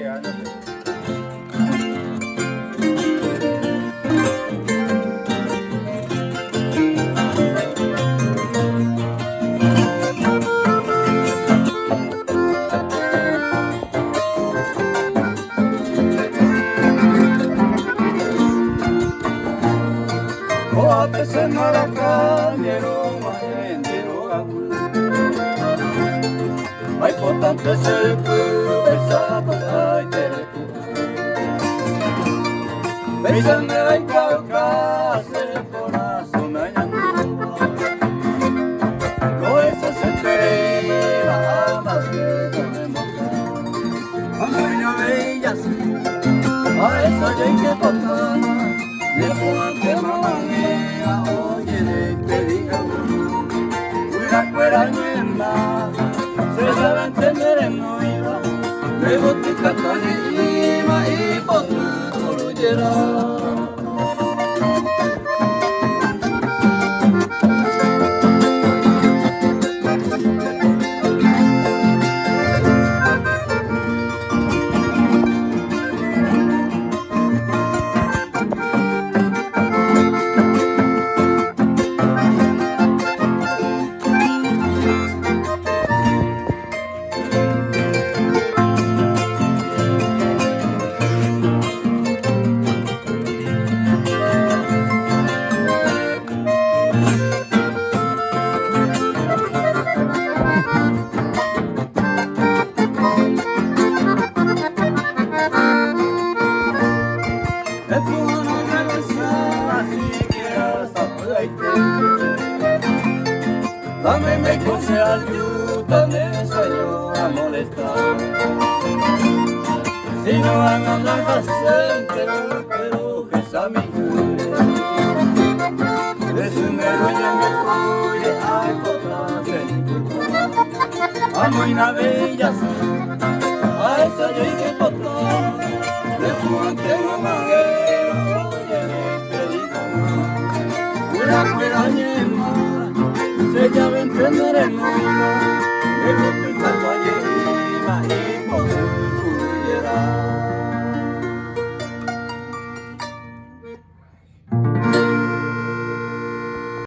Ko'ápe che mbaraka ñerog̃uahẽ nde rogaguy. Aipotánte che ypy sapy'aite repu'ã. Péicha nde reikauka che korasõme añandúva. Rohechasetereíva amagéta nemboka. Amoĩavei jasy, ahecha jeike potáma, nepu'ãntema mag̃éva ojereiteri hag̃ua. Guyrakuéra ñe'ẽmba, che javente nerenóiva, revoty kata he'íva ipoty turujera.